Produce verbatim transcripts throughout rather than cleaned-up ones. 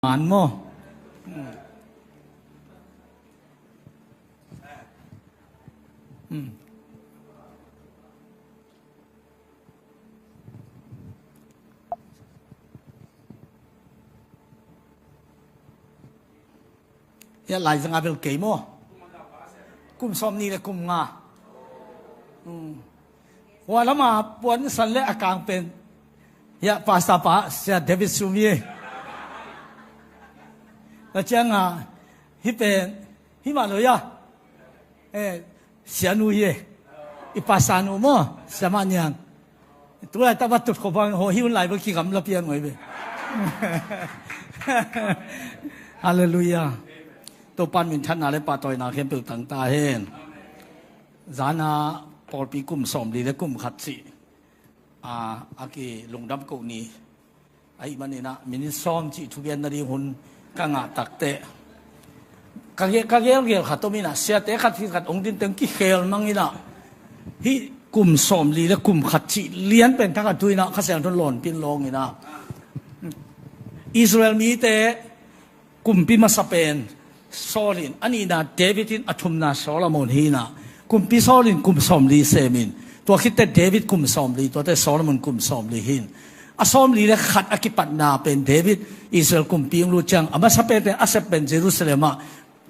man maw? Hiah laizang a bel kei maw? Kum sawmnih le kum nga. Hua lama puansan le a kang pen hiah pastor pa Sia David Sumi. Na cianga hih pen hih mah lo ia. Sianu hi e. I pastor nu maw, Sia Mah Niang. Tulai tapa tut khopang ho hi un lai bel kigamla pian ngoi be. Halleluiah. Topan minthanna le pahtawina khempeuh tang ta hen. Zana pawlpi kum sawmli le kum khat cih a, a kilungdam koh ni. Ahi maninah minit sawm cih thugenna ding hun ka ngah takteh ka gelgel khat om inah siate khat hi khat ong dinteng kikhel manginah hih kum sawmli le kum khat cih lian pen thakhat thu inah Kha Siangtho in lawnpin lawnginah Israel mite kumpi masa pen Saul in, a nihna David in, a thumna Solomon hi inah kumpi Saul in kum sawmli semin, tua khitte David kum sawmli, tuate Solomon kum sawmli hi in. A sawmli le khat a kipatna pen David Israel kumpi ong lut ciang a masa pente a sep pen Jerusalem ah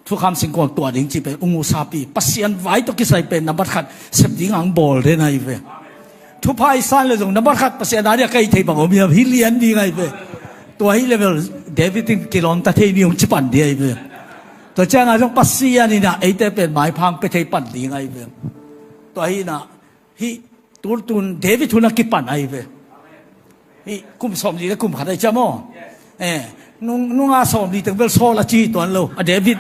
thukham singkuang tuah ding cih pen ung usapi Pasian vai tawh kisai pen nambat khat sep ding ang bawl den ahi ve. Thupha i san le zong nambat khat Pasian a dia ka i thei bang om hiam hi lian ding ahi ve. Tua hi level David in kilawmta thei ni ong cipan ding ahi ve. Tua cianga zong Pasian inah eite pen maiphang pe thei pan ding ahi ve. Tua hi inah hih tultun David hun a kipan ahi ve. Hih kum sawmli le kum khat ahi cia maw? Eh, nung, nunga sawmli teng bel Saul a ci tuan lo a David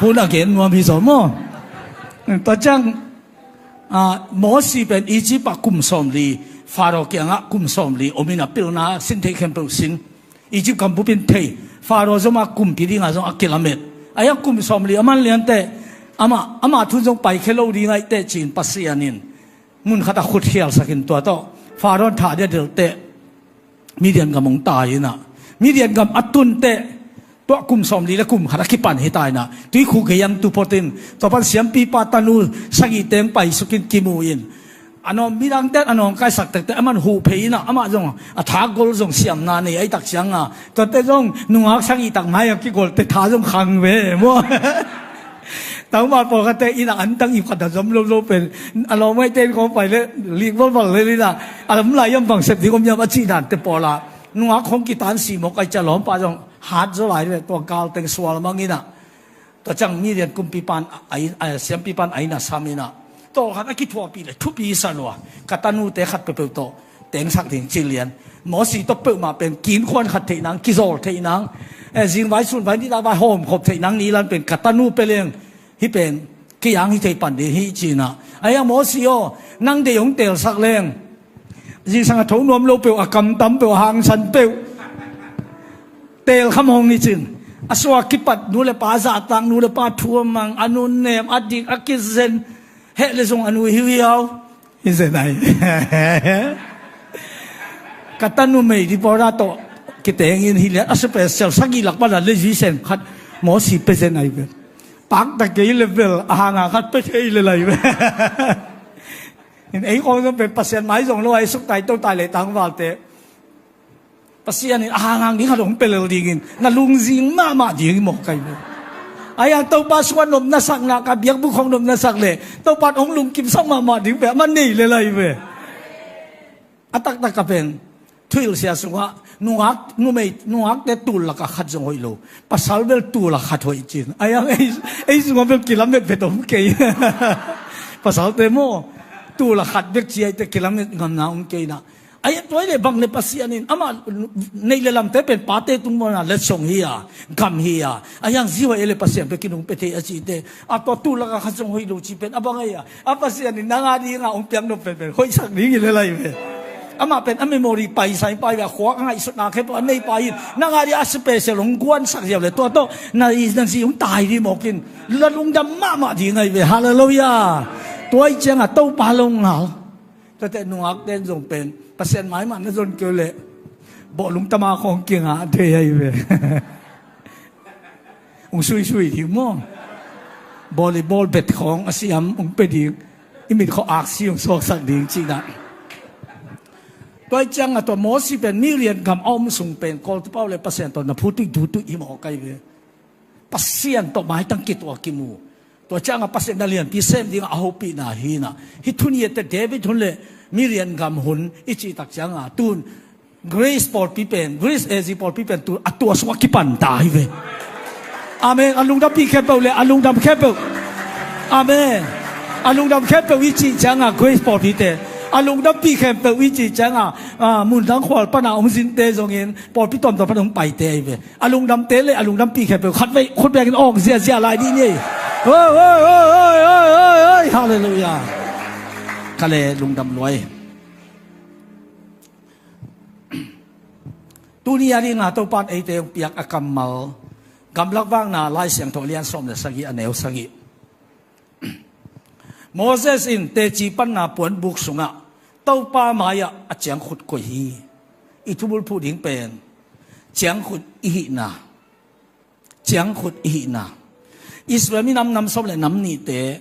hun a gen nuam hi zaw maw? Tua ciang ah, Mosi pen Egypt ah kum sawmli Pharaoh kiangah kum sawmli om inah pilna sin theih khempeuh sin. Egypt gam bupin thei Pharaoh zoma kumpi dinga zong a kilamet. Ahi a kum sawmli a man lianteh amah, amah thun zong paikhia lo ding ahi teh ci-in Pasian in mun khatah khutkhialsakin tua tawh Pharaoh thah dia delhteh Midian gam hong tai inah Midian gam a tunteh tuah kum sawmli le kum khat a kipan hi ta inah tuikhuk gei ang tu photin tua pan siampipa tanu sagih teng paisukin kimu in a nawm midangte a nawm kaisak tekte aman huh phei inah amah zong a thagol zong siamna nei ahi tak cianga tuate zong nungak sagih tak mai a kigolte tha zong khang ve maw? Tangval pawlkhatte inah antang ip khat a zom lolo pen a lawm ngaihte in kong pai le lik valval le inah a lam lai iam bang sep ding om iam a cih dante pawla nungak khong kitan simawk ahi cia lawmpa zong hat zaw lai ve tua galteng sual mang inah tua ciang Midian kumpipan a, a, siampipan a inn a sam inah tawlkhat a kithuahpih le thupi sa lua ka tanute khat peuhpeuh tawh tengsak ding ci lian. Mosi tawh peuhmah pen kinkhuan khat theih nang kizawl theih nang eh, zingvai sunvai nidangvai hawmkhop theih nang ni lan pen ka tanu pia leng hih pen kei ang hi thei pan ding hi ci inah ahi a Mosi aw nang deih hong teelsak leng zingsang a tho nuam lo peuh a kamtam peuh a hangsan peuh teelkham hong hi cin a suak kipat nu le pa zahtak nu le pa thu a mang a nunnem a dik a kizen heh le zong a nu hi uh hiau. Hi zen ai. Ka tanu mei di pawra tawh kitengin hi lian a special sagih lak pana le zisen khat Mosi pe zen ai ve. Pakta kei level a hanga khat pe thei le lai ve. In ei kong zong pen Pasian mai zong lo ai suk tai to tai le tangvalte Pasian in a hanghang ding khat hong pia lel dingin na lungzing mahmah ding hi mawk kai ve. Ahi hang Topa sungah nopna sakna ka biakbuk hong nopna sak le Topa hong lungkimsak mahmah ding ve a man nei le lai ve. A taktak a pen thuhilhsia sungah nungak numei nungakte tul lakah khat zong hoih lo pasal bel tul a khat hoih cin ahi hang ei, ei sungah bel kilamet vet om kei. Pasalte maw tul a khat bek ci ahi te kilamet ngamna om kei na. Ahi a tuai le bang le Pasian in amah neih le lamte pen pate tung mawna letsong hi a gam hi a ahi hang zihuai e le Pasian pe kinung pe thei a cihte a tua tu laka kha zong hoih lo ci pen a bang ahi a a Pasian in nang a dinga hong piak nop pen pen hoihsak ding hi le lai ve. Amah pen a memory paisai pai ve a khua a ngaihsutna khe pawh a nei pai in nang a di a special hong guansak ziau le tua tawh na zi hong tai dih mawkin la lungdam mahmah ding ahi ve. Halleluiah. Tuai cianga Topa lo ngal. Tuate nungakten zong pen Pasian maimah na zon keu leh bawhlung tama khawng kingah thei ahi ve. hong suisui ding maw. Volleyball bet khawng a siam hong pia ding. I mit khawng aksi hong suaksak ding cihna. Tua ciangah tua Mosi pen Midian gam a om sung pen Kawltu pau le Pasian tawh na phu tuih du tuih hi mawk ahi ve. Pasian tawh maitang kituak kimu. Tua ciangah Pasian na lianpi sem dingah a hopihna hi inah. Hih thu nih a teh David hun le Midian gam hun i cih tak ciangah tun Grace pawlpi pen, Grace A Z pawlpi pen tu a tua sungah kipan ta hi ve. Amen. A lungdampih khempeuh le a lungdam khempeuh. Amen. A lungdam khempeuh i cih ciangah Grace pawlpite, a lungdampih khempeuh i cih ciangah, ah, mundang khual pana hong zinte zongin pawlpi tuamtuam pana hong paite ahi ve. A lungdamte le a lungdampih khempeuh khat vei khut biakin awng ziazia lai dih ni. Oi, oi, oi. Halleluiah. Ka le lungdam luai. Tuni a dingah Topan eite hong piak a kammal, Gamlak Vakna Lai Siangtho a lian sawm le sagih, a neu sagih. Moses in teci panna puanbuk sungah Topa mai-ah a ciangkhut koih hi. I thubulphuh ding pen ciangkhut i hihna. Ciangkhut i hihna. Israel minam nam sawm le nam nihte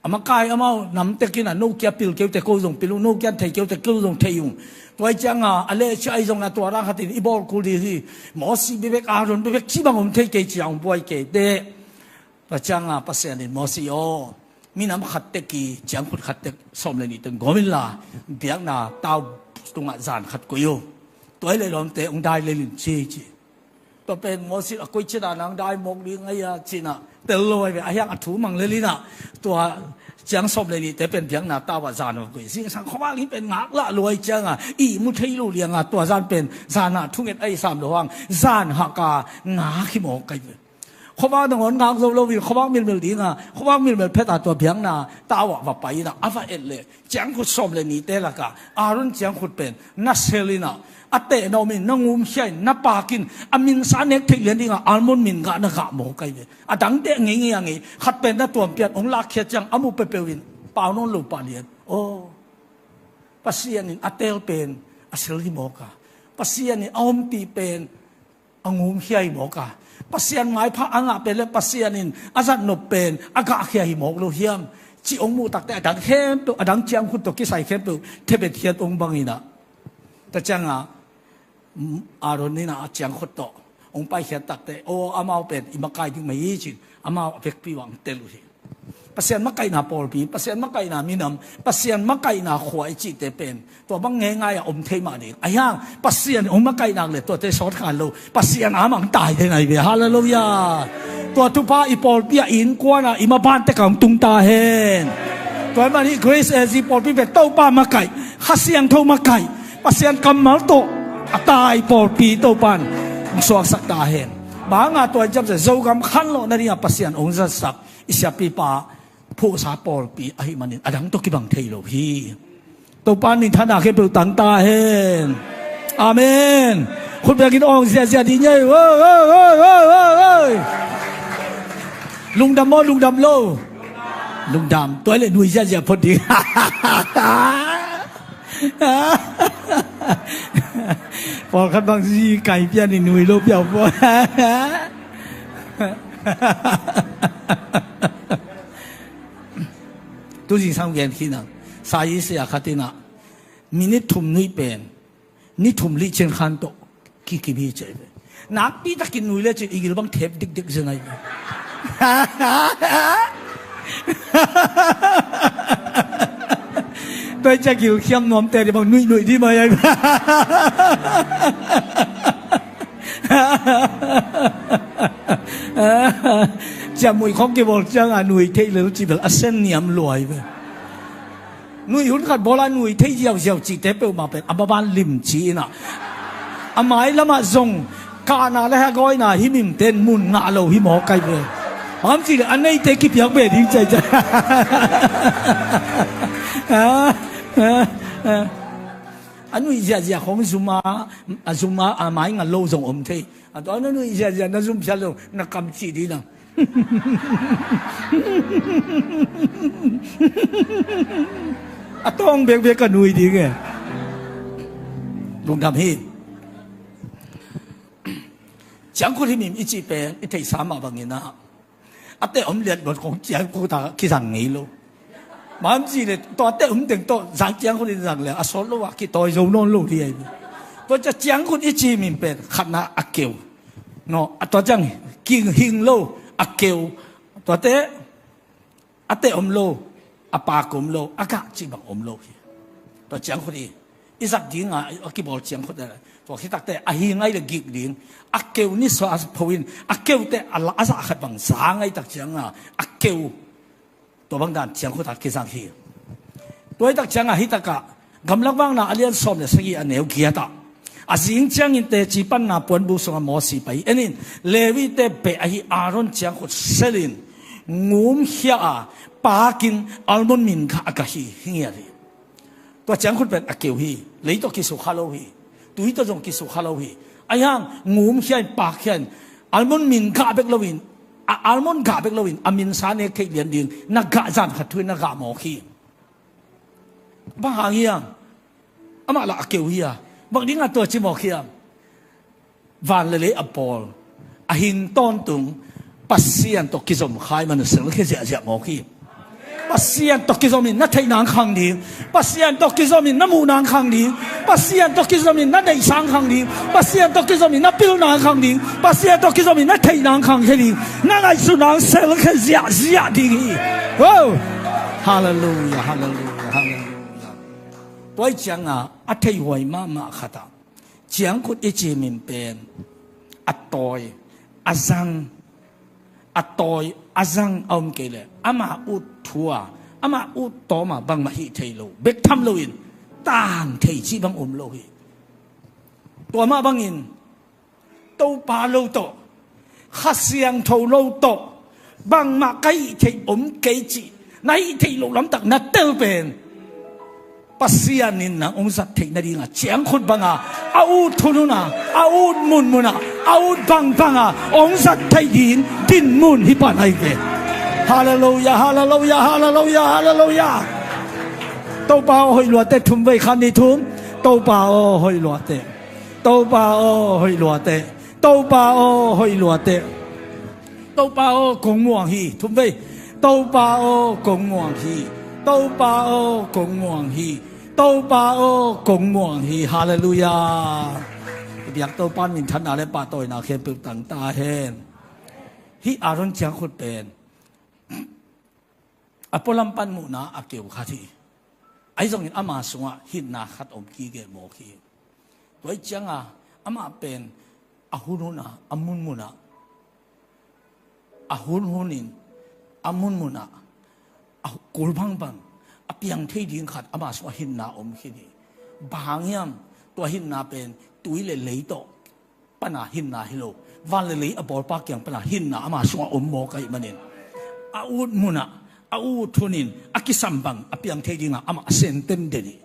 a makai amau namtek inah no kia pil keu teh ko zong pil ung, no kia thei keu teh ko zong thei ung. Tua ciangah a lehcia ahi zongin a tua rang khatin i bawl kul ding hi. Mosi bebek, Aaron bebek ci bang om thei kei ci-a hong buai kei teh. Tua ciangah Pasian in Mosi aw, minam khat tek i ciangkhut khat tek sawm le nih teng gawm inla biakna tau tungah zan khat koih uh. Tua hi leh lawmte hong dai lel in ci ci. Tua pen Mosi a koih cina nang dai mawk ding ahi a cina tel lo ahi ve, a hiang a thu mang lel inah tua ciang sawm le nihte pen biakna tau ah zan a koih. Zingsang khuavak hi pen ngak lah luai ciangah i mu thei lo liangah tua zan pen zan ah thunget ahi sam lo hang zan haka ngak hi mawk ahi ve. Khuavak nangawn ngak zo loin khuavak milmil dingah khuavak milmil phetah tua biakna tau ah va pai inah a va et leh ciangkhut sawm le nihte lakah Aaron ciangkhut pen na sel inah a tehna om in na ngumkhia in na paak in a minsa nek theih lian dingah almond min gah na gah mawk ahi ve. A dangte a ngeingei a ngei khat pen na tuampian hong lakkhiat ciang a mu peuhpeuh in pau nawn lo pah lian. Aw, Pasian in a teel pen a sel hi mawk a, Pasian in a ompih pen a ngumkhia hi mawk a, Pasian maipha a ngah pen le Pasian in a zatnop pen a gahkhia hi mawk lo hiam? Ci hong muh takte a dang khempeuh, a dang ciangkhut tawh kisai khempeuh thebet khiat hong bang inah. Tua ciangah Aaron inah a ciangkhut tawh hong paikhiat takte aw amau pen i makai ding mah hi cin amau a vekpi uh ah hong tel uh hi. Pasian makaihna pawlpi, Pasian makaihna minam, Pasian makaihna khua i cihte pen tua bang ngeingai a om thei mah ding. A hiang Pasian hong makaihnak le tuate sawt khan lo, Pasian a mah hong tai thei nai ve. Halleluiah. Tua thupha i pawlpi ah i innkuan ah i maban tek ah hong tung ta hen. Tua hi man hih Grace A Z pawlpi pen Topa makaih, Kha Siangtho makaih, Pasian kammal tawh a tai pawlpi Topan hong suaksak ta hen. Bang hanga tua in ciamteh Zogam khanlawhna dingah Pasian hong zatsak i siapipa phuhsa pawlpi ahih manin a dang tawh kibang thei lo hi. Topa minthanna khempeuh tang ta hen. Amen. Khut biakin awng ziazia dih ni ei. Oi, oi, oi, oi, oi, oi. Lungdam maw, lungdam lo? Lungdam. Tua hi leh nui ziazia phot ding. Pawlkhat bang zi kai pian in nui lo piau phot. Tu zingsang gen khin a, sa i sia khat inah minit thum nuih pen ni thum lih cian khan tawh kikim hi ci ahi ve. Nakpi takin nui lecin i gil bang thep dikdik zin ahi ve. Tua hi ciah gilkhiam nuamte dih bang nuihnuih dih mai ahi ve. Ciah muih khawng kibawl ciangah nui theih lel cih bel a sen niam lua hi ve. Nui hun khat bawla nui thei ziauziau cihte peuhmah pen a maban limci inah a mailamah zong kahna le hagawina himimte in mun ngah lo hi mawk ahi ve. Bang hang hiam cihleh a neite kipiak ve ding ciaicia. A nuih ziahziah khawng zum a, a zum a, a mai ngal lo zong om thei. A tua na nuih ziahziah na zum phial lo na kam cih ding a. A tawng bekbek ka nui ding e. Lungdam hi. Ciangkhut himhim i cih pen i theihsa mah bangin ah, a teh om liat luat kong ciangkhut ah kizang ngei lo. Bang hang hiam cih leh tua a teh om teng tawh zang ciangkhut in zang leh a sawt lo ah kitawi zo nawn lo ding ahi. Tua ciang ciangkhut i cih himhim pen khatna a keu, no, a tua ciang hing, hing lo, a keu. Tua teh a teh om lo, a pak om lo, a gah cih bang om lo hi. Tua ciangkhut hi, i zat ding a, a kibawl ciangkhut a, tua khit tak teh a hing ahih leh gik ding. A keu nisuah pho in, a keu teh a la, a zah khat bang zang ahih tak ciang a, a keu. Tua bang dan ciangkhut a kizang hi. Tua ahih tak ciang a, hih tak ah Gamlak Vakna a lian sawm le sagih a neu giat ah, a zing ciangin teci panna puanbuk sungah Mosi pai en in, Levi-te beh ahi Aaron ciangkhut selin ngumkhia a, pakin almon min gah a gah hi, hi ngiat hi. Tua ciangkhut pen a keu hi, lei tawh kisukha lo hi, tui tawh zong kisukha lo hi. Ahi hang ngumkhia in, pakkhia in, almon min gah bek loin, a almon gah bek loin a minsa nek theih lian ding, na gah zan khat thu in na gah mawk hi. Bang hang hiam? Amah lah a keu hi a, bang ding a tua ci mawk hiam? Van le lei a bawl, a hing tawntung Pasian tawh kizom kha ahih manin selkhia ziahziah mawk hi. Pasian tawh kizom in na theih nang khang ding, Pasian tawh kizom in na muh nang khang ding, Pasian tawh kizom in na deihsang khang ding, Pasian tawh kizom in na pil nang khang ding, Pasian tawh kizom in na theih nang khang khia ding, na ngaihsut nang selkhia ziahziah ding hi. Wow! Halleluiah, halleluiah, halleluiah. Tua ahih ciang a, a theihhuai mahmah khat ah, ciangkhut i cih himhim pen a tawi, a zang, a tawi, a zang a om kei leh, amah ut thu a, amah ut tawm a bangmah hih thei lo, bek tham loin tang thei cih bang om lo hi. Tua mah bangin Topa lo tawh, Kha Siangtho lo tawh, bangmah ka hih theih om kei cih na hih theih loh lamtak na tel pen, Pasian in nang hong zat theih nading a ciangkhut bang a, a ut hun hun a, a ut mun mun a, a ut bang bang a hong zat theih ding dinmun hi pan ahi ve. Halleluiah, halleluiah, halleluiah, halleluiah. Topa aw hoih luate, thum vei, khat, nih, thum. Topa aw hoih luate. Topa aw hoih luate. Topa aw hoih luate. Topa aw kong muang hi. Thum vei. Topa aw kong muang hi. Topa aw kong muang hi. Topa aw kong muang hi. Halleluiah. I biak Topa in minthanna le pahtawina khempeuh tang ta hen. Hih Aaron ciangkhut pen a pualam pan muhna a keu khat hi. Ahi zongin ama sungah hinna khat om kik mawk hi. Tua ahih ciang a, amah pen a hun hun a, a mun mun a, a hun hun in, a mun mun a, a kul bang bang a piang thei ding khat ama sungah hinna om khin hi. Bang hang hiam? Tua hinna pen tui le lei tawh pana hinna hi lo, van le lei a bawlpa kiang pana hinna ama sungah om mawk ahih manin, a ut mun ah, a ut hun in, a kisam bang a piang thei ding a amah a sen tenden hi.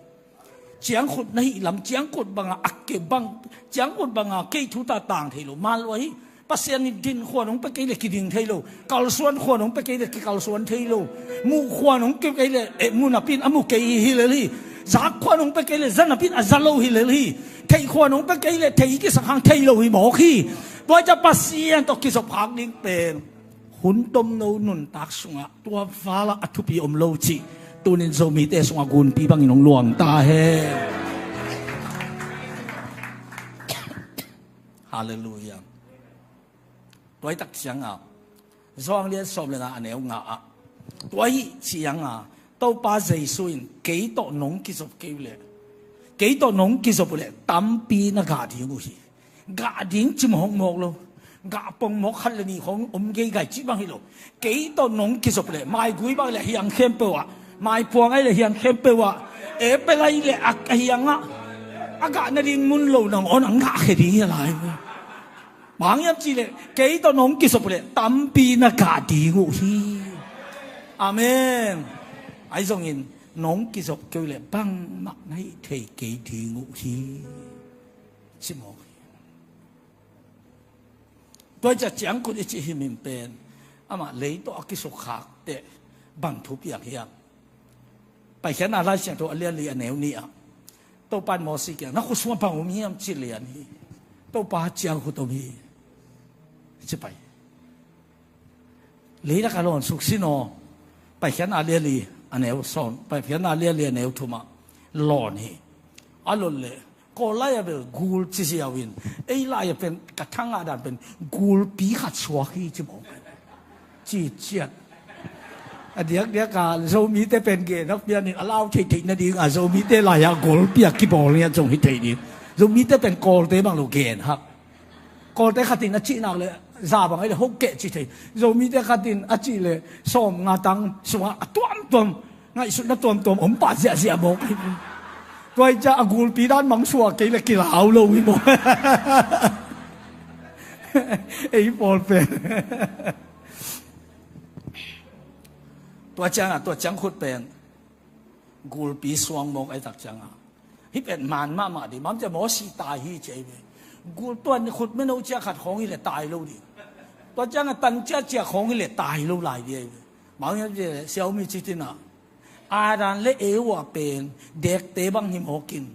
Ciangkhut na hih lam, ciangkhut bang a, a keu bang, ciangkhut bang a kei thu ta tang thei lo, man lua hi. Pasian in din khua nong pia kei leh kidin thei lo, kalsuan khua nong pia kei leh kikalsuan thei lo, muh khua nong pia kei leh, eh, mu napi in a mu kei hi lel hi. Zak khua nong pia kei leh za napi in a za lo hi lel hi. Theih khua nong pia kei leh thei kisak hang thei lo hi mawk hi. Tua ahih ciang Pasian tawh kizop khak ding pen hun tomno nuntak sungah tua val ah a thupi om lo cih tuni-in Zomite sungah gunpi bangin hong luang ta hen. Halleluiah. Tua ahih tak ciang a, Johan lian sawm le nga a neu nga ah, tua ahih ciang a, Topa Jesu in, kei tawh nong kizop kei uh leh, kei tawh nong kizop uh leh tampi na gah ding uh hi. Gah ding ci mawkmawk lo. Gah pongmawk khat le nih khong om geigai cih bang hi lo. Kei tawh nong kizop leh maigui bang leh hiang khempeuh ah, maiphuang ahih leh hiang khempeuh ah, apple ahih leh a, a hiang ah, a gah nading mun lo nangawn a gah khia ding hi a lai. Bang hiam cih leh kei tawh nong kizop leh tampi na gah ding uh hi. Amen. Ahi zongin nong kizop kei uh leh bangmah na hih thei kei ding uh hi. Ci mawk hi. Tua ahih ciang ciangkhut i cih himhim pen amah lei tawh a kisukkhak teh bang thu piang hiam? Paikhiatna Lai Siangtho a lian li a neu nih ah, Topa in Mosi kiang, na khut sungah bang om hiam ci lian hi. Topa ciangkhut om hi. ci pai. Leitak a lawn suk sin aw. Paikhiatna liali a neu sawm, Paikhiatna liali a neu thum ah lawn hi. A lawn leh Kawl lai a bel gul ci ziau in, ei lai a pen ka thangah dan pen gulpi khat suak hi ci mawk. Ci ciat. A diakdiak a Zomite pen gen hak pian in a lau theihtheih nading a Zomite lai a gulpi a kibawl ngiat zong hi thei ding. Zomite pen Kawlte bang lo gen hak. Kawlte khat in a cih nak leh za bang ei leh hokeh ci thei. Zomite khat in a cih leh sawm nga tang sungah a tuamtuam, ngaihsutna tuamtuam om pah ziahziah mawk. Tua hi ciah a gulpi dan mang suak kei leh kilau lo hi mawk. Ei pawl pen. Tua ciangah tua ciangkhut pen gulpi suang mawk ei tak ciangah, hih pen man mahmah ding. Bang hang hiam cih leh Mosi tai hi ci ei ve. Gul tua ni khut meno ciah khat khawng hi leh tai lo ding. Tua ciangah tan ciah ciah khawng hi leh tai lo lai ding ei ve. Bang hang hiam cih leh Xiaomi Cit in ah, Adam le Eva pen dekte bang hi mawk in,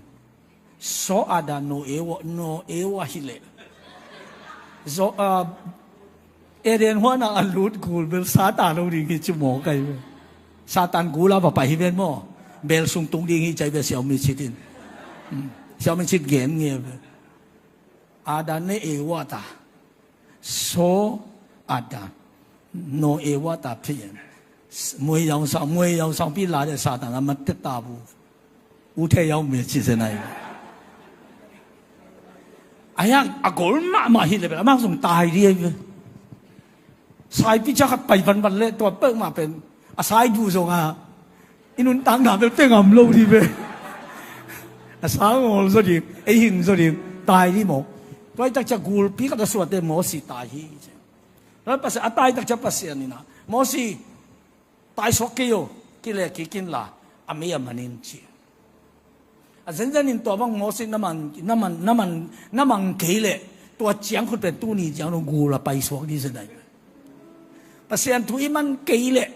saw Adam naw Eva, naw Eva hi leh, zaw, ah, Eden huan ah a lut gul bel Satan lo ding hi ci mawk ei ve. Satan gul a va pai hi ven maw. Bel sung tung ding hi ci ei ve Xiaomi Cit in. Hmm. Xiaomi Cit gen nge ve. Adam le Eva ta, saw Adam naw Eva ta phian. Mui yaung sang, mui yaung sang pi la de Satan a mat te ta bu. U thei yaung me ci se nai. A hiang a gol mahmah hi leh bel a mang zong tai ding ei ve. Saipi ciah khat pai vanvan leh tua peuhmah pen a sai duh zongah i nuntakna bel pia ngam lo ding ve. A sa ngawl zaw ding, ei hing zaw ding, tai ding mawk. Tua hi tak ciah gulpi khat a suakte Mosi tai hi. Tua Pasian a tai tak ciah Pasian in ah, Mosi, tai suak kei o, kile kik inla a mei a man in ci. A zenzen in tua bang Mosi na man, na man, na man, na man kei leh tua ciangkhut pen tuni ciang dong gul a pai suak ding zen ai. Pasian thu i man kei leh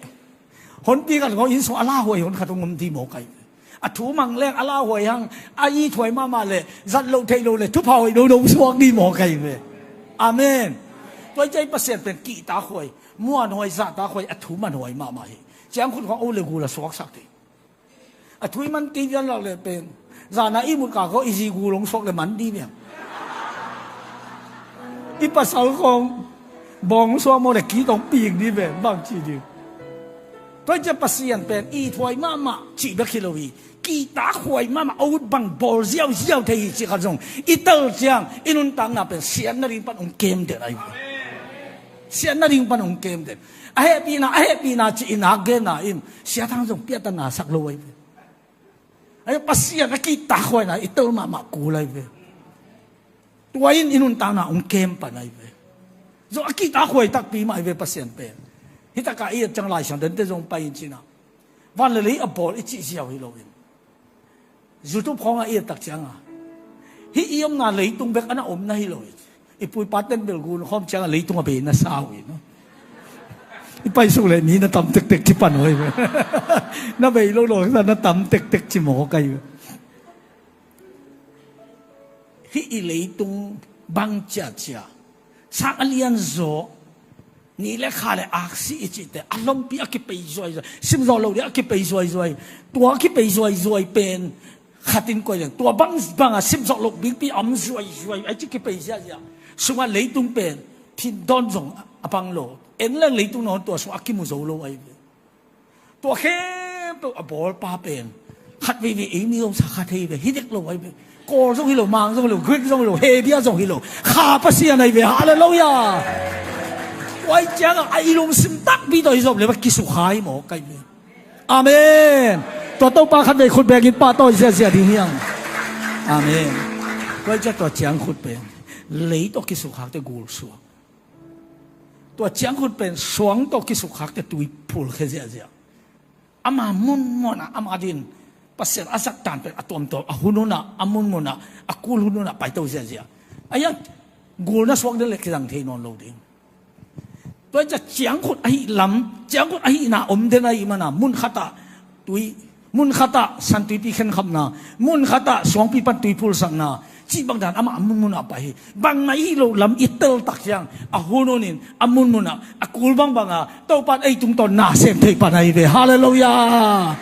honpi khat ngawh inn sung a lauhuai hon khat hong om ding mawk ai ve. A thu mang leng a lauhuai hang, a ithuai mahmah leh zat loh theih loh leh thupha hoih dodo suak ding mawk ai ve. Amen. Tua hi ciah Pasian pen kihtakhuai, muanhuai, zahtakhuai, a thu manhuai mahmah hi. Ciangkhut khawng o le gul a suaksak thei. A thu i man kei vial lak leh pen zan a ihmut kak khawng i zi gul hong suak leh man ding vial. I pasal khawng bawng suak maw leh kit hong pik ding vial bang ci ding. Tua hi ciah Pasian pen ithuai mahmah cih bek hi lo hi. Kihtakhuai mahmah, a ut bang bawl ziauziau thei hi cih khat zong i tel ciang i nuntakna pen siatna ding pan hong kem den ai ve. Siatna ding pan hong kem den. A hehpihna, a hehpihna ci-in a genna in siat hang zong piahtana sak lo ai ve. Ai, Pasian a kihtakhuaina i tel mahmah kul ai ve. Tua in i nuntakna hong kem pan ai ve. Zong a kihtakhuai takpi mah ai ve Pasian pen. Hi takah i et ciang Lai Siangtho dente zong pai in ci-in ah, van le lei a bawl i cih ziau hi lo in, YouTube khawngah i et tak ciangah, hih i omna leitung bek a na omna hi lo hi. I pu i pa ten bel gun khawm ciangah leitung a bei na sa uh hi no. I paisuk leh mi na tam tektek ci pan uh hi ve. Na bei lo lo na tam tektek ci mawk ai ve. Hih i leitung bang ciacia, sang a lian zaw, ni le kha le aksi i cihte a lompi a kipei zuaizuai, simzawh loh ding a kipei zuaizuai. Tua a kipei zuaizuai pen khat in koi leng tua bang bangah simzawh loh bikpi a om zuaizuai ai ci kipei ziahziah. Sungah leitung pen phin dawn zong a pang lo. En leng leitung nawn tua sungah a kimu zo lo ai ve. Tua khempeuh a bawlpa pen khat veivei ei mi zong sa kha thei ve, hi dek lo ai ve. Kawl zong hi lo, Mang zong hi lo, Greek zong hi lo, Hebia zong hi lo, kha Pasian ai ve. Halleluiah. Tua hi ciangah a i lungsim takpi tawh hi zop le va kisukha hi mawk ai ve. Amen. Tua Topa khat vei khut bekin pahtawi ziazia ding hiang. Amen. Tua hi ciah tua ciangkhut pen lei tawh kisukhakte gul suak. Tua ciangkhut pen suang tawh kisukhakte tui phulkhia ziahziah. Ama munmunah ama din Pasian a zat dan pen a tuamtuam, a hun hunah, a munmunah, a kul hun hunah paito ziahziah. Ahi hang gulna suak den le kizang thei nawn lo ding. Tua hi ciah ciangkhut ahi lam, ciangkhut ahihna om den ahih mana mun khatah tui, mun khatah santuipi khenkhapna, mun khatah suangpi pan tui phulsakna, Cih bang dan amah a munmunah pai hi. Bangmah i hih loh lam i teltak ciang a hun hunin a munmunah a kul bangbanga Topan ei tungtawn na sem thei pan ahi ve. Halleluiah.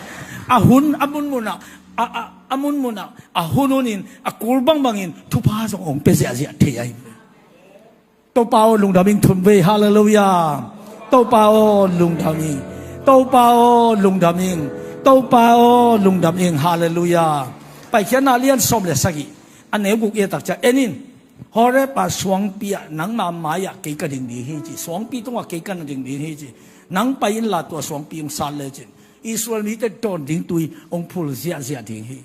A hun a munmunah a, a, a munmunah a hun hunin a kul bangbangin thupha zong hong pia ziahziah thei ahi ve. Topa aw lungdam ing, thum vei. Halleluiah. Topa aw lungdam ing. Topa aw lungdam ing. Topa aw lungdam ing. Halleluiah. Paikhiatna lian sawm le sagih a neu guk i et tak ciang, en in, Horeb a suangpi ah nangma mai-ah kei ka ding ding hi ci, suangpi tungah kei ka na ding ding hi ci. Nang pai inla tua suangpi hong sat lecin Israel mite dawn ding tui hong phul ziahziah ding hi.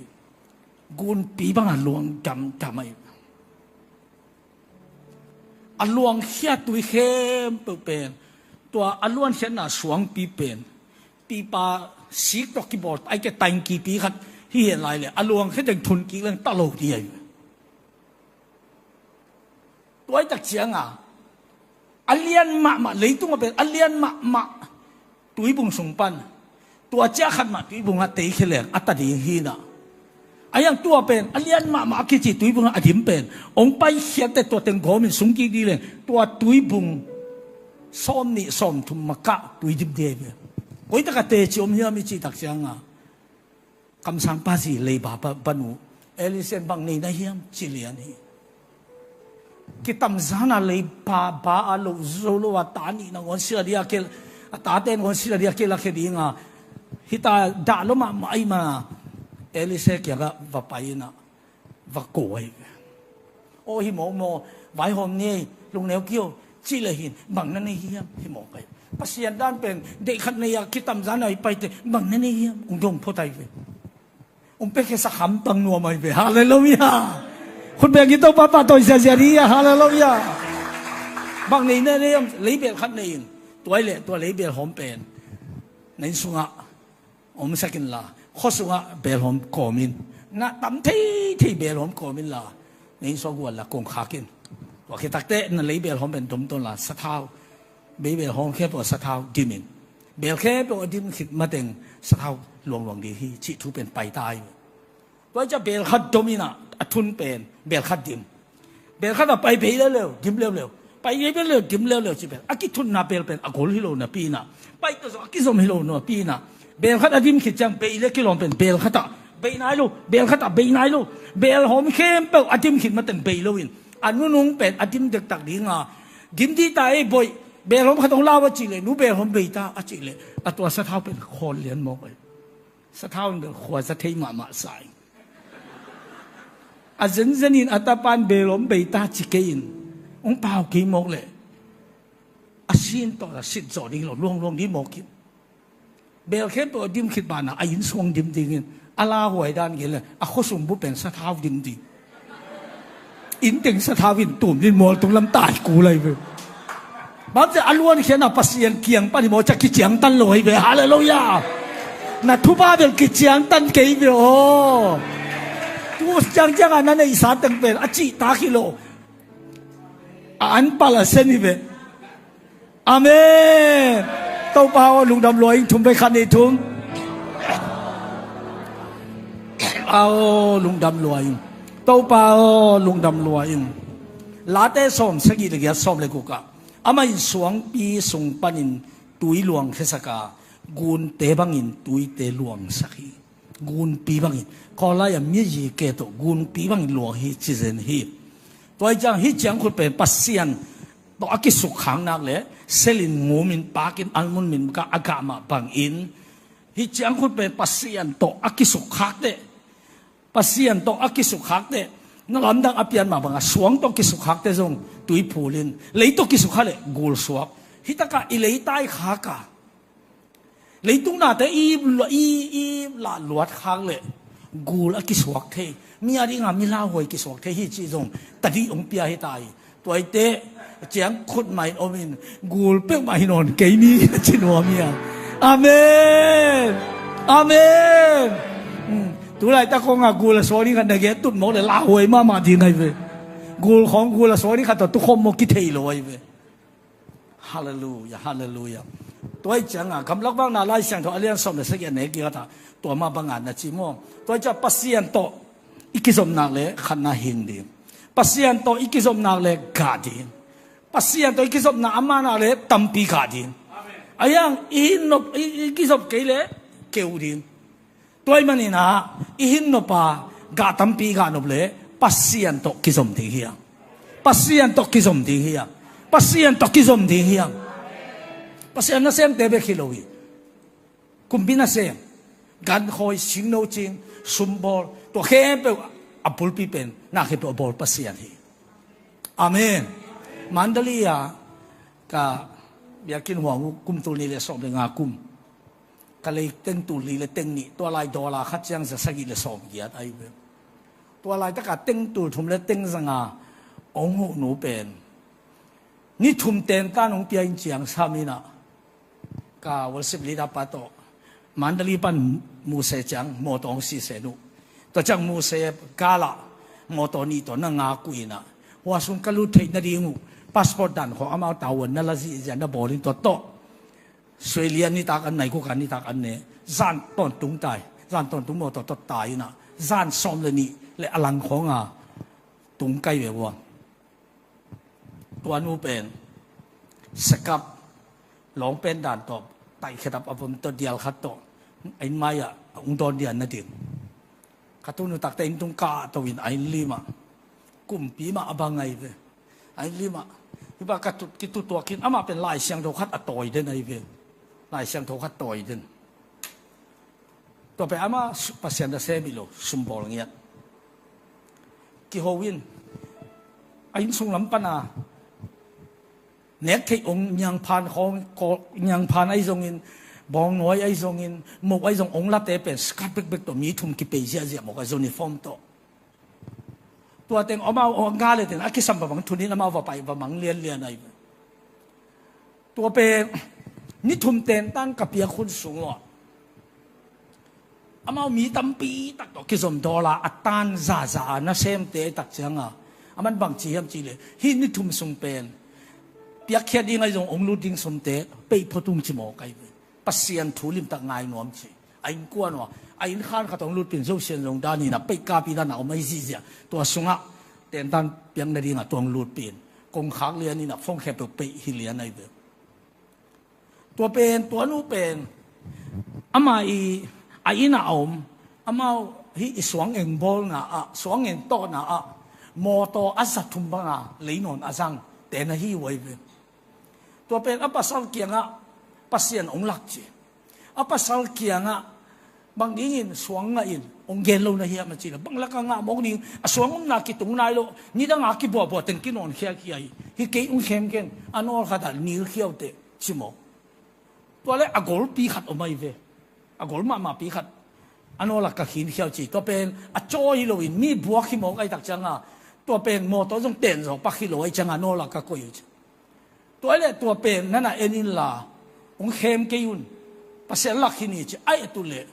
Gunpi bangah luang damdam ahi. A luangkhia tui khempeuh pen, tua a luankhiatna suangpi pen pipa sik tawh kibawl, ai ke tangkipi khat hi hen lai le a luangkhia teng thun kik leng ta lo ding ahi. Tua i tak cianga a lian mahmah, leitungah pen a lian mahmah tuibung sung pan tua ciah khat mah tuibungah teikhia leng a ta ding hi na. A hiang tua pen a lian mahmah a kici tuibungah a dim pen hong paikhiatte tua teng gawmin sungkik ding leng tua tuibung sawm nih sawm thum makah tui dim ding hi. Koitakah teci om hiam i cih tak cianga kamsangpa zi leiba pa, panu Elisen bang nei na hiam ci lian hi. Kitamzana leiba ba a loh zo lo a ta nih nangawn sila dia kei, a tate nangawn sila dia kei lakhia dinga hita dah lo mahmah ahi mana Elise kiangah va pai ina va ko ahi. Aw hi mawkmaw, vaihawm ni ei, lungneu kio cih le hin bang na nei hiam hi mawk ahi. Pasian dan pen deih khat nei a kitamzana i paite bang na nei hiam hong dong phot ahi ve. Hong pekhiasak hamtang nuam ahi ve. Halleluiah. Khut beng in Topa pahtawi ziazia dih a. Halleluiah. Bang nei na nei hiam, leibel khat nei in tua i le tua leibel hawm pen na inn sungah omsak inla khua sungah belhawm kawm in. Na tam theithei belhawm kawm inla na inn sungah guan la kongkhak in. Tua khit takteh na leibelhawm pen domtawn la sathau, beibelhawm khempeuh a sathau dim in. Bel khempeuh a dim khit mateng sathau luangluang ding hi cih thu pen paita hi. Tua i ciah bel khat dom inah a thun pen bel khat dim. Bel khat a pai bei leuleu dim leuleu, pai bei leuleu dim leuleu ci pen a kithunna bel pen a gol hi lo napi inah, pai tawh zong a kizom hi lo napi inah bel khat a dim khit ciang bei le kilawm pen bel khat ah bei nai lo, bel khat ah bei nai lo. Bel hawm khempeuh a dim khit mateng bei lo in a nunung pen a dim dektak dinga dim dih ta ei boih, bel hawm khat hong lau a cih leh nu bel hawm bei ta a cih leh a tua sathau pen khawl lian mawk ei. Sathau in bel khuaza thei mahmah sa in a zenzen in a tapan bel hawm bei ta ci kei in hong pau kei mawk leh a sin tawh a sit zawh ding lo luangluang ding mawk in. Bel khempeuh a dim khit banah a inn suang dim dingin a lauhuai dan gen leh a khuasung bu pen sathau dim ding. Inn teng sathau in tum din mualtung lam tai kul ahi ve. Bang ci a luankhiatna Pasian kiang pan hi maw, ciah kiciangtan lo ahi ve. Halleluiah. Na thupha bel kiciangtan kei ve aw. Tu ciangciangah na neihsa teng pen a cihtak hi lo, a anpal a sen hi ve. Amen. Topa aw lungdam lua ing, thum vei, khat nih thum. Aw lungdam lua ing. Topa aw lungdam lua ing. Late sawm sagih le giat, sawm le gukah amah in suangpi sung panin tui luangkhiasak a gunte bangin tuite luangsak hi. Gunpi bangin Kawl lai-ah mi a yi ke tawh gunpi bangin luang hi ci zen hi. Tua hi ciang hih ciangkhut pen Pasian tawh a kisukkhak nak le selin ngumin pakin almun min ka a gah mah bangin hih ciangkhut pen Pasian tawh a kisukkhak teh, Pasian tawh a kisukkhak teh, na lamdang a pian mah bangah suang tawh kisukkhak teh zong tui phulin lei tawh kisukkhak leh gul suak. Hitakah i leitai khak a leitung nate i, i, i lah luat khak leh gul a kisuak thei, mi a dinga mi lauhuai kisuak thei hi cih zong tadih hong pia hi ta hi. Tuaite ciangkhut mah in om in gul peuhmah hi nawn kei ni a ci nuam hi a. Amen. Amen. Hmm. Tulaitak khawngah gul a suak ni khat na gen tut mawk leh lauhuai mahmah ding ahi ve. Gul khawng gul a suak ni khat tawh tukhawm mawk kithei lo ahi ve. Halleluiah, halleluiah. Tua hi cianga gamlak vakna Lai Siangtho a lian sawm le sagih a nek giat ah tua mah banga na ci maw? Tua hi ciah Pasian tawh i kizopnak le khatna hing ding. Pasian tawh i kizopnak le gah ding. Pasian tawh i kizopna a manah le tampi gah ding. Ahi hang i hin nop, i, i kizop kei le keu ding. Tua ahih manin ah i hin nop a gah tampi gah nop le Pasian tawh kizom ding hi hang. Pasian tawh kizom ding hi hang. Pasian tawh kizom ding hi hang. Pasian nasemte bek hi lo hi. Kumpi nasem, gankhawi, singno cing, sumbawl, tua khempeuh a bulpi pen na khempeuh a bawl Pasian hi. Amen. Mandalay ah ka biakinn huang uh kum tul nih le sawm le nga kum. Ka lei teng tul li le teng nih, tua lai dollar khat ciang za sagih le sawm giat ahi ve. Tua laitak a teng tul thum le teng za nga hong huh nu pen ni thum tentan hong pia in ciang sam in ah, ka worship leader pa tawh Mandalay pan Muse ciang mawtaw hong sisen uh. Tua ciang Muse kal ah mawtaw nih tawh na ngak uh in ah, hua sung ka lut theih nading uh passport dan khawng amau tavuan na la zihziah na bawl in tua tawh Suai lian nitak an, nai kuk an nitak an ne. Zan tawntung tai. Zan tawntung mawtaw tawh tai in ah, zan sawm le nih le a lang khawng a tung kai ve ua. Tua nu pen sekap lawng pen dan tawh taihkhiatap a vom tawh dial khat tawh a inn mai ah a ung dawn dian nading. Ka tunu takte inn tung kah to in a inn lim ah, kumpi mah a bang ahi ve. A inn lim ah hih bang ka tut, kitutuak in amah pen Lai Siangtho khat a tawi den ahi ve. Lai Siangtho khat tawi den. Tua pen amah su-, Pasian nasem hi lo, sumbawl ngiat. Kiho in a inn sung lam pan a nek theih ong niangphan khawng, kawl, niangphan ahi zongin, bawngnawi ahi zongin, moh ahi zong ong late pen skat bekbek tawh mi thum kipei ziahziah mawk a, uniform tawh. Tua teng amau ong ga le ten a kisam babang thunin amau va pai va mang lianlian ahi. Tua pen ni thum tentan ka piak hun sung uh ah amau mi tampi tak tawh kizom dawl a, a tan zaza a nasemte tak ciang a, a man bang ci hiam cih leh, hih ni thum sung pen piakkhiat ding ahi zong ong lut ding sumte peih phot ung ci mawk ahi ve. Pasian thu limtak ngai nuam ci. A innkuan uh ah a inn khan khat ong lutpin, Zosian zong dan in ah peih kapi dan a om ahi zihziah. Tua sungah tentan piak nading ah tua ong lutpin, kongkhak lian in ah phone khempeuh peih hi lian ahi ve. Tua pen, tua nu pen amah i a inn ah a om, amau hih i suang eng bawlna ah, suang eng tawhna ah mawtaw a za thum bang a lei nawn a zang te na hi uh ahi ve. Tua pen a pasal kiangah Pasian ong lak ci. A pasal kiangah bang dingin suang ngah in ong gen lo na hiam a ci leh, bang lak a ngah mawk ding, a suang omna kitung nai lo, nidang a kibuahbuah teng kinawn khiakhia hi. Hi kei ong khem ken, a nawl khat ah nil khiau teh ci mawk. Tua leh a golpi khat om ahi ve. A gol mahmahpi khat a nawl ah ka khin khiau ci. Tua pen a cawi hi lo in mi buak hi mawk ahi tak ciang a, tua pen mawtaw zong ten zawh pak hi lo ahi ciang a nawl ah ka koih uh ci. Tua leh tua pen nana en inla, ong khem kei un, Pasian lak hi ni ci. Ai a tu leh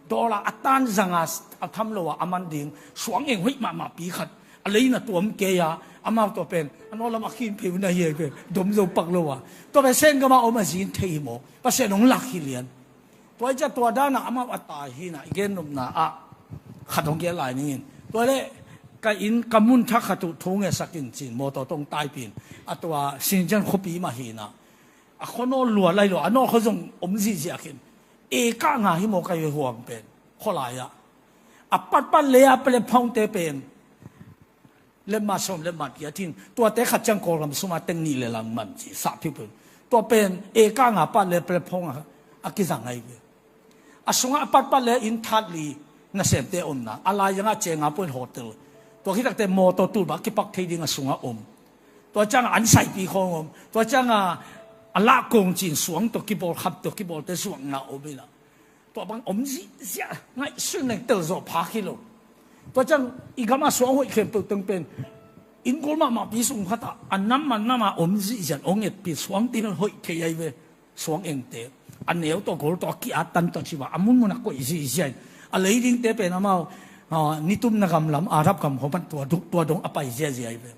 dollar a tan zanga a tham lo a a man ding suang eng hoih mahmahpi khat a lei na tuam kei a, amau tua pen a nawl lam a khin phei uh na hi ahi ve, dom zo pak lo a. Tua pen Sengam ah om a zin thei hi maw, Pasian ong lak hi lian. Tua i cia tua dan ah amau a tai hi na, i gennopna ah khat hong gen lai ning in. Tua leh ka inn, ka mun thak khat uh thu ngetsak in ci-in mawtaw tawh ong taipih in, a tua Sinjan khuapi mah hi na, a khuanawl lua lai lo, a nawl khua zong om zihziah khin. Eka nga hi mawk ahi ve huang pen, khualai ah. A patpat le a platform te pen lemma sawm lemma giat hi in, tuate khat ciang Kawlgam sum a teng nih le lang man ci, sahphiu pen. Tua pen eka nga pat le platform a, a kizang ahi ve. A sungah a patpat le inn that li nasemte omna, a lai zangah cenga point hotel. Tua khit takte mawtaw tulbah kipak thei ding a sungah om. Tua ciangah an saipi khawng om. Tua ciangah a lah kong ci-in suang tawh kibawl, khap tawh kibawlte suakna om in ah. Tua bang om zihziah, ngaihsun leng tel zawh phak hi lo. Tua ciang i gamah suang hoih khempeuh teng pen inn gol mahmahpi sung khatah a nam a nam a om zihziah ong etpih, suang tel hoih thei ahi ve. Suang engte a neu tawh gol tawh a ki-at tan tawh ci-a a munmun a koih zihziah in, a lei dingte pen amau, ah, nitumna gam lam, Arab gam khawng pan tua dong, tua dong a pai ziahziah ahi ve.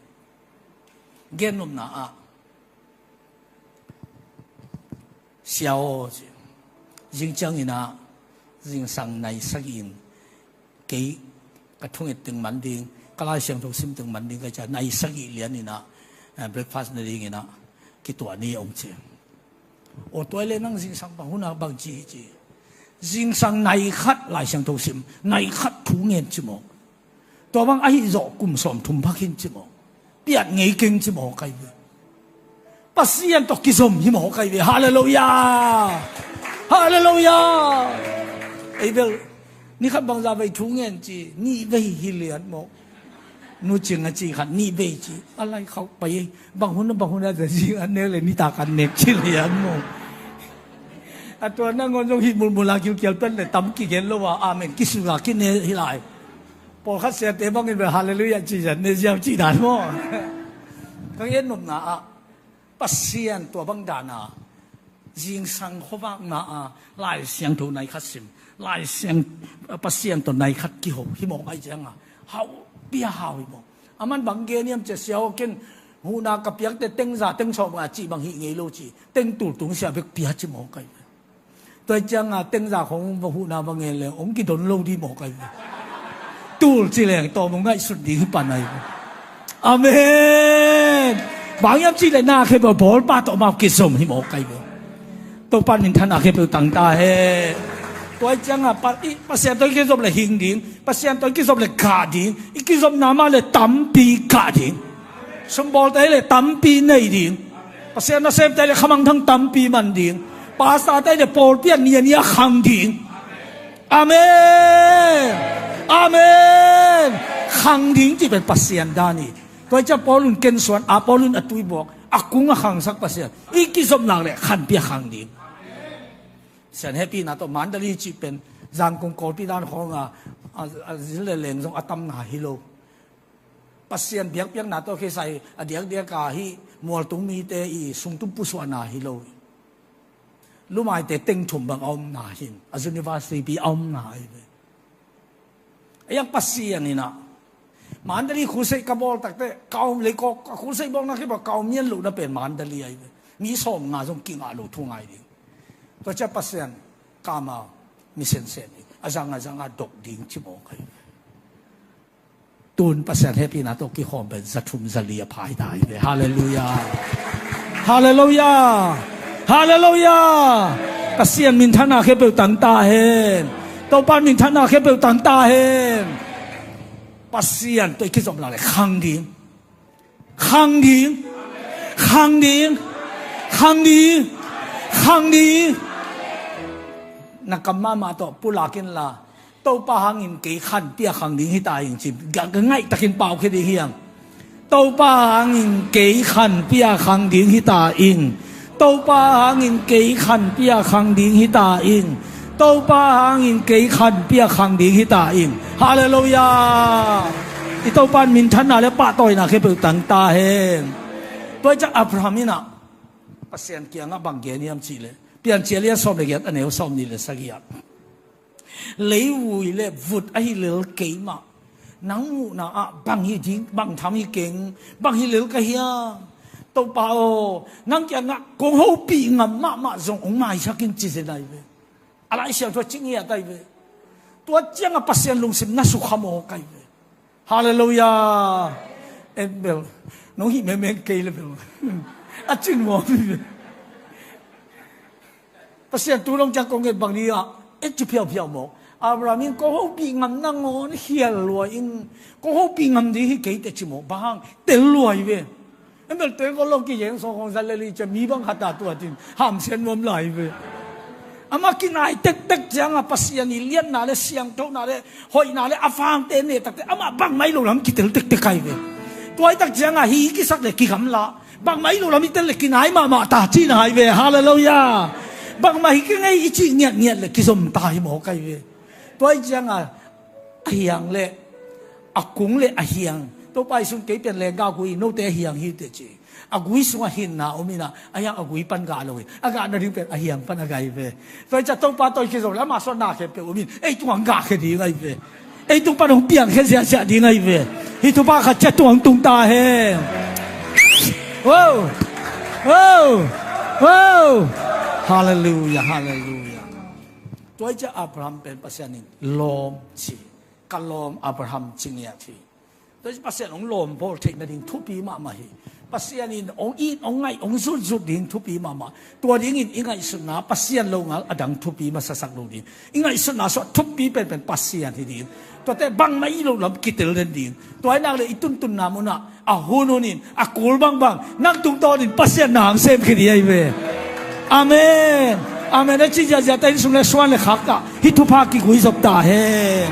Gennopna ah, Sia aw, ci. Zing ciangin ah zingsang nai sagih in kei Ka thunget teng man ding, ka Lai Siangtho sim teng man ding ka ci a, nai sagih lian in ah, eh, breakfast na ding in ah kituah ni, hong ci. Aw, tua hi leh nang zingsang bang hun a bang ci hi ci. Zingsang nai khat Lai Siangtho sim, nai khat thungen ci maw. Tua bang ahi zawh kum sawmthum phak hi ci maw. Piat ngei keng ci maw kai ve. Pasian tawh kizom hi maw kai ve. Halleluiah. Halleluiah. Ei bel, ni khat bangzah vei thungen ci, nih vei hi lian maw. Nu Cing a ci khat nih vei ci. A lai khauh pai ei. Bang hun a, bang hun a, za zing an nek le nitak an nek ci lian maw. A tua nangawn zong hih mulmul a kilkial pen le tam kigen lo a, amen kisuak a kine hi lai. Pawlkhat siate bangin bel halleluiah ci zan ne ziau ci dan maw. Ka gen nopna ah, Pasian tua bang dana zingsang khuavakna a Lai Siangtho nai khat sim, Lai Siang, Pasian tawh nai khat kiho hi mawk ai cianga hau, pia hau hi mawk. Aman bang gen hiam cia, sia aw, ken huhna ka piakte tengza tengsawm nga cih bang hih ngei lo ci, tengtul tung sia bek pia ci mawk ai. Tua cianga tengza khong va huhna va ngen le hong kidon lo dih mawk ai ve. Tul ci leng tawm hong ngaihsut ding hi pan ai ve. Amen. Bang hiam ci le na khempeuh bawlpa tawh amau kizom hi mawk ai ve. Topa minthanna khempeuh tangta hen. Tua cianga pa, i, Pasian tawh kizom le hing ding, Pasian tawh kizom le kah ding, i kizomna mah le tampi kah ding. Sumbawlte le tampi nei ding. Pasian nasemte le khamangthang tampi man ding. Pastorte le pawlpi a niania khang ding. Amen. Amen. Khang ding ci pen Pasian dan hi. Tua ciang Paul in kensuan a, Paul in a tuibuak a, kung a khangsak Pasian i kizopna le khanpi a khang ding. Sian hehpihna tawh Mandalay ci pen Zangkong Kawlpi dan khawng a, a, a zin le leng zong a tamna hi lo. Pasian biakpiakna tawh kisai a diakdiak a hih mualtung mite i sungtum pusuahna hi lo. Lumaite teng thum bang a omna hin a university pi a omna ahi ve. A yang Pasian in ah Mandalay crusade ka bawl takte ka om lei kawk, a crusade bawlna khi bang ka om mian lohna pen Mandalay ahi ve. Mi sawm nga zong kingah lo thu ngai ding. Tua ciah Pasian kama mi sensen ding a zang a zang a dok ding ci mawk ahi ve. Tun Pasian hehpihna tawh kikhawm pen za thum za li a phai ta hi ve. Halleluiah. Halleluiah. Halleluiah. Pasian minthanna khempeuh tangta hen. Topa minthanna khempeuh tangta hen. Pasian tawh i kizopna le khang ding. Khang ding. Khang ding. Khang ding. Khang ding. Na kam mahmah tawh pulak inla, Topa hangin kei khanpi a khang ding hi ta ing ci. Ga, ga ngaihtakin paukhia ding hi hang. Topa hangin kei khanpi a khang ding hi ta ing. Topa hangin kei khanpi a khang ding hi ta ing. Topa hangin kei khanpi a khang ding hi ta ing. Halleluiah. I Topa in minthanna le pahtawina khempeuh tangta hen. Tua ciah Abraham in ah Pasian kiangah bang gen hiam cih leh Piancil a lian sawm le giat a neu sawm nih le sagih ah, leivui le vut ahi lel keimah, nang muhna ah bang hi ding, bang tham hi keng, bang hi lel ka hiam? Topa aw, nang kiangah kong hopih ngam mahmah zong hong maisak in ci zen ahi ve. A Lai Siangtho a ci ngiat ahi ve. Tua ciangah Pasian lungsim na sukha mawk ahi ve. Halleluiah. En bel, nong hih mengmeng kei le bel a cin mawk ahi ve. Pasian tu dong ciang kong nget bang ni ah, et ci phiauphiau mawk. Abraham in kong hopih ngam nangawn khial lua in, kong hopih ngam ding hi kei teh ci mawk. Bang hang, tel lua hi ve. En bel tel ko lo ki yeng sawng khong zat le li ciah mi bang khat a tuat in hamsiat nuam lai hi ve. Amah kinai tektek ciangah Pasian i liatna le siangthona le hoihna le a vangte ne takte amah bangmah i lo lam kitel tektek ahi ve. Tua i tak ciangah hi kisak le kigamla, bangmah i lo lam i tel le kinai mahmah ta cihna ahi ve. Halleluiah. Bangmah hi keng ei i cih ngiatngiat le kizom ta hi mawk ahi ve. Tua i ciangah a hiang le a kung le a hiang, Topa i sun kei pian lenggah gui, note a hiang hi teh ci. A gui sungah hinna om inah a hiang a gui pan gah lo hi. A gah nading pen a hiang pan a gah hi ve. Tua i ciah Topa tawh i kizom le amah suahna khempeuh om in ei tungah gahkhia ding ahi ve. Ei tung pan hong piangkhia ziahziah ding ahi ve. Hih thupha khat ciah tuang tung ta hen. Wow. Wow. Wow. Halleluiah. Halleluiah. Tua i ciah Abraham pen Pasian in lawm ci. Ka lawm Abraham ci ngiat hi. Tua hi Pasian hong lawm bawl theih nading thupi mahmah hi. Pasian in hong it, hong ngaih, hong zutzut ding thupi mahmah. Tua dingin i ngaihsutna Pasian lo ngal a dang thupi masasak lo ding. I ngaihsutna sungah thupi penpen Pasian hi ding. Tuate bangmah i lo lam kitel den ding. Tua hi nak le i tuntunna munah a hun hunin a kul bangbang nang tungtawnin Pasian na hang sem khia ding ahi ve. Amen. Amen. A ci ziahziah ta inn sung le suan le khak ta hih thupha kigui zop ta hen.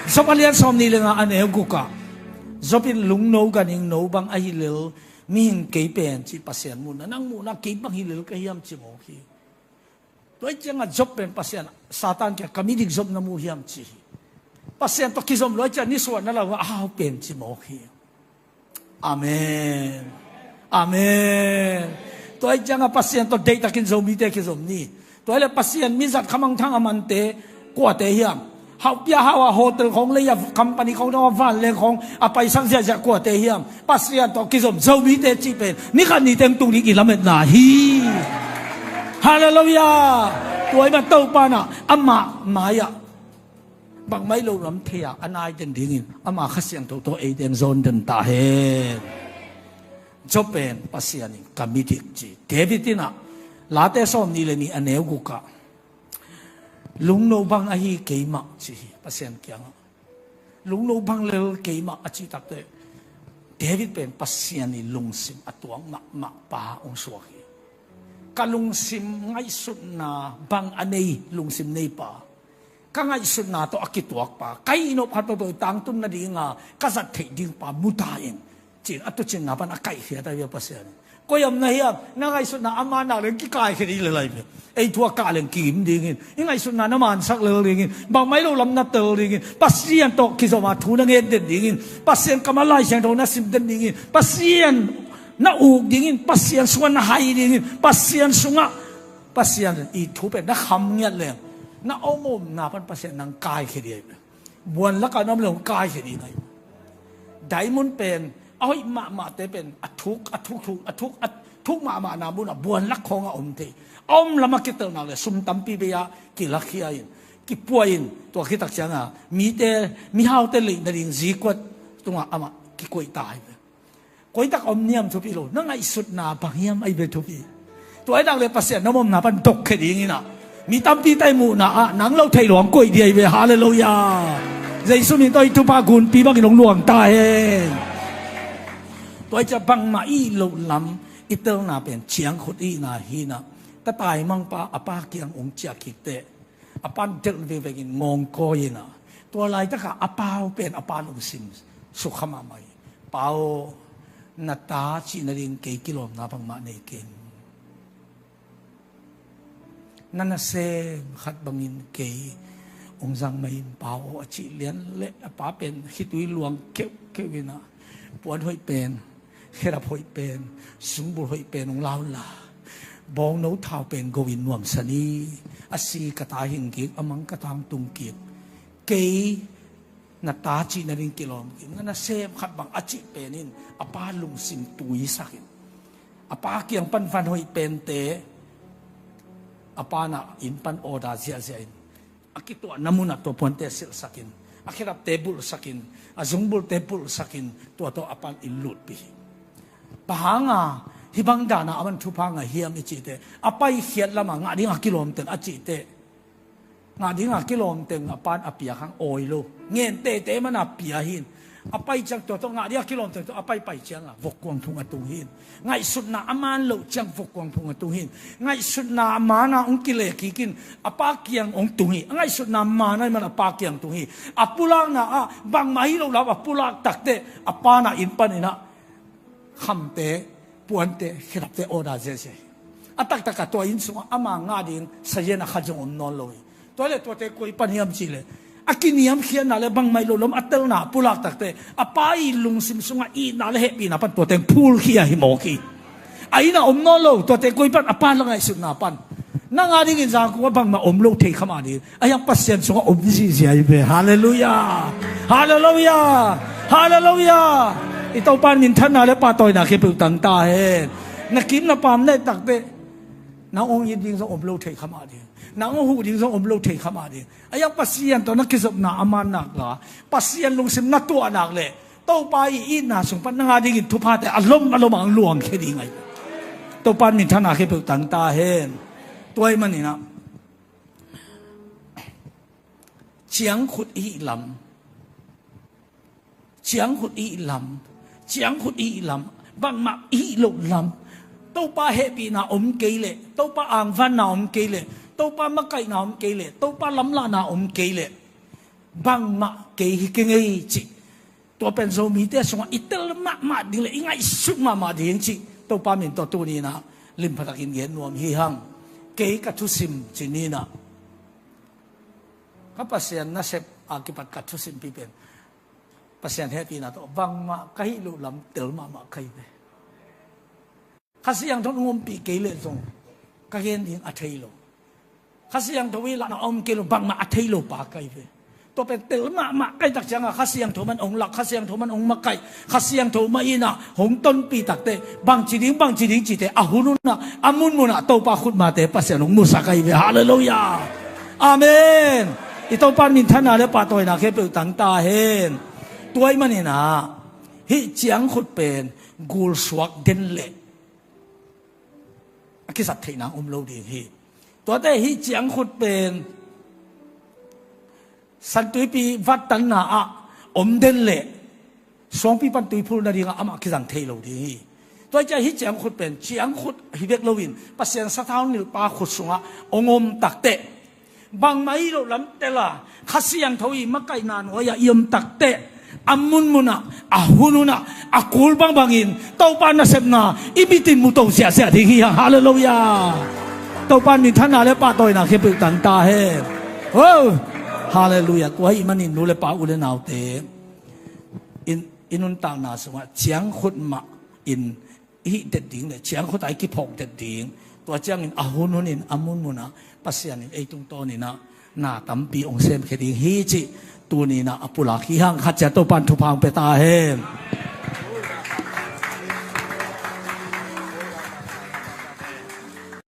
Job a lian sawm nih le nga a neu gukah Job in lungno ganhing no bang ahi lel mihing kei pen ci Pasian muhna, nang muhna kei bang hi lel ka hiam ci mawk hi. Tua hi ciangah Job pen Pasian, Satan kiang ka midik Job na mu hiam ci hi. Pasian tawh kizom lua hi ciang nisuahna lo a hau pen ci mawk hi. Amen. Amen. Tua hi ciangah Pasian tawh deihtakin Zomite kizom ni. Tua hi le Pasian mizat khamangthang a mante kuate hiam? Hauhpia hau a hotel khawng lei a company khawng dong a vanleng khawng a paisak ziahziah kuate hiam? Pasian tawh kizom Zomite cih pen ni khat ni teng tung ding i lametna hi. Halleluiah. Tua i mah Topa na amah mai-ah bangmah i lo lam thei-a a nai den dingin ama Kha Siangtho tawh ei teng zawn den ta hen. Job pen Pasian in ka midik ci. David in ah Late sawm nih le nih a neu gukah lungno bang ahi keimah ci hi Pasian kiangah. Lungno bang lel keimah a cih takte David pen Pasian i lungsim a tuak mahmah pa hong suak hi. Ka lungsim ngaihsutna bang a nei lungsim nei pa, ka ngaihsutna tawh a kituak pa, ka ihnop khat peuhpeuh tangtun nadinga ka zat theih ding pa mu ta in. Cin a tuucinna pan a kaihkhiat ahi ve Pasian in. Koi om na hiam, na ngaihsutna a man nak leng kikaikhia ding le lai ve. Ei thu a kah leng kim dingin, i ngaihsutna na mansak lel dingin, bangmah i lo lam na tel dingin, Pasian tawh kizom a thu na ngen den dingin, Pasian kam a Lai Siangtho na sim den dingin, Pasian na uk dingin, Pasian sungah na hai dingin, Pasian sungah Pasian i thu pen na kham ngiat leng na om omna pan Pasian nang kaikhia ding ahi ve. Buan lakah na om leng hong kaikhia ding ahi. Diamond pen a hoih mahmahte pen a thuk, a thuk, thuk, a thuk, a thuk mahmahna munah buan lak khawngah om thei. A om lamah kitelnak le sum tampi bei-ah kilakhia in, kipua in, tua khitak cianga mite, mihaute leih nading zikuat tungah amah kikoih ta hi ve. Koitak om niam thupi lo, na ngaihsutna bang hiam ahi ve thupi. Tua ahi nak le Pasian na omna pan dok khia dingin ah mi tampi tai muhna ah nang lo thei luang koih ding ahi ve. Halleluiah. Jesu min tawh i thupha gunpi bangin hong luang ta hen. Tua ahi ciah bangmah i lo lam i telna pen ciangkhut ihna hinah, ka taimangpa a pa kiang hong ciah kik teh a pan delh vekvekin ngawngkawi inah, tua laitakah a pau pen a pa lungsim sukha mahmah hi. Pau, na ta cih nading kei kilawmna bangmah nei keng. Na nasem khat bangin kei hong zang mai in pau aw a cih lian le a pa pen khitui luang keuhkeuh inah puan hoih pen, khedap hoih pen, sungbul hoih pen hong launla, bawngno thau pen go in nuamsa ni. A si ka ta hing kik, a mang ka tang tung kik. Kei na ta cih nading kilawm kik, na nasem khat bang a cih pen in a pa lungsim tuisak in, a pa kiang pan van hoih pente a pa na inn pan order ziahziah in, a kituahna munah tua puante silhsakin, a khedapte bulhsakin, a zungbulte bulhsakin, tua tawh a pan i lutpih hi. Bang hanga hih bang dana a man thupha ngah hiam i cihte, a paikhiat lama ngah dinga kilawmteng a cihte, ngah dinga kilawmteng a pan a piak hang awi lo. Ngen teitei mana pia hin. A pai ciang tua tawh ngah dinga kilawmteng tawh a paipai cianga vokkuang thung a tung hin. Ngaihsutna a man loh ciang vokkuang thung a tung hin. Ngaihsutna a mana hong kile kikin a pa kiang hong tung hi. A ngaihsutna mana i man a pa kiang tung hi. A pulakna ah bangmah hi lo lam a pulak takte a pana inn paninah khamte, puante, khedapte order ziahziah hi. A taktakah tua inn sungah ama ngah ding sazian a khat zong om nawn lo hi. Tua le tuate koi pan hiam cihleh a kiniamkhiatna le bangmah i lo lam a telna pulak takte a pa i lungsim sungah itna le hehpihna pan tuate phulkhia hi mawk hi. A inn ah om nawn lo, tuate koi pan a pa la ngaihsutna pan. Nang a dingin zangkung a bangmah om lo thei kha mah ding. A hiang Pasian sungah om zihziah hi ve. Halleluiah. Halleluiah. Halleluiah. I Topa in minthanna le pahtawina khempeuh tang ta hen. Na kim na pam na et takte Nang hong it ding zong om lo thei kha mah ding. Nang hong huh ding zong om lo thei kha mah ding. A iang Pasian tawh na kizopna a man nak la, Pasian lungsim na tuah nak leh Topa i itna sung pan nang a dingin thuphate a lom a lom ang luangkhia ding ahi. Topa in minthanna khempeuh tang ta hen. Tua ahih maninah ciangkhut i hih lam, ciangkhut i hih lam, ciangkhut i hih lam, bangmah i hih loh lam, Topa hehpihna om kei leh, Topa angvanna om kei leh, Topa makaihna om kei leh, Topa lamlahna om kei leh, bangmah kei hi keng ei cih. Tua pen Zomite sungah i tel mahmah ding leh i ngaihsut mahmah ding cih Topa min tawh tuninah limpha takin gen nuam hi hang. Kei ka thusim ci ninah, ka Pasian nasep a kipat ka thusimpi pen Pasian hehpihna tawh bangmah ka hih loh lam tel mahmah ka hi ve. Kha Siangtho in hong ompih kei leh zong ka gen ding a thei lo. Kha Siangtho i lahna a om kei lo, bangmah a thei lo pa ka hi ve. Tua pen tel mahmah ka hih tak ciangah Kha Siangtho mah in hong lak, Kha Siangtho mah in hong makaih, Kha Siangtho mah inah hong tonpih takteh bangci ding, bangci ding cite a hun hunah, a munmunah Topa khutmate Pasian hong musak ahi ve. Halleluiah. Amen. I Topa in minthanna le pahtawina khempeuh tang ta hen. Tua ahih maninah hih ciangkhut pen gulsuak den leh a kizat theihna om lo ding hi. Tuate hih ciangkhut pen Santuipi vattanna ah om den leh suangpi pan tuiphul nadingah amah kizang thei lo ding hi. Tua hi ciah hih ciangkhut pen ciangkhut hi bek loin Pasian sathau nilhpa khut sungah hong om takteh bangmah i hih loh lam tel a, Kha Siangtho i makaihna nuai-ah i om takteh a munmunah, a hun hunah, a kul bangbangin Topa nasepna i mitin mu to siahsiah ding hi hang. Halleluiah. Topa in minthanna le pahtawina khempeuh tang ta hen. Oh, halleluiah. Tua ahih manin nu le pa, u le naute, i nuntakna sungah ciangkhut mah in i hih det ding le ciangkhut a i kiphawk det ding. Tua ciangin a hun hunin a munmunah Pasian in ei tungtawninah na tampi hong semkhia ding hi cih tuninah a pulak hi hang. Khat ciat Topa in thupha hong pia ta hen.